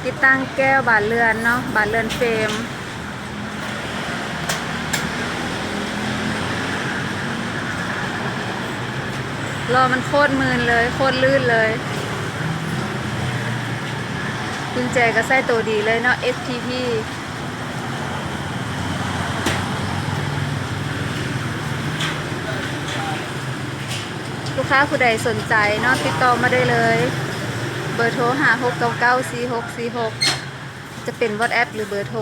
ຕິດຕັ້ງແກ້ວບານເລື່ອນເນາະ ບານເລື່ອນເຟຣມ. ລໍ້ມັນໂຄດມື່ນເລີຍ ໂຄດລື່ນເລີຍ. ກຸນແຈກໍໃຊ້ໂຕດີເລີຍເນາະ ເອັສທີພີ. ລູກຄ້າຜູ້ໃດສົນໃຈເນາະ ຕິດຕໍ່ມາໄດ້ເລີຍ ເບີໂທ ຫ້າຫົກເກົ້າເກົ້າ ສີ່ຫົກສີ່ຫົກ ຈະເປັນ WhatsApp ຫຼືເບີໂທ.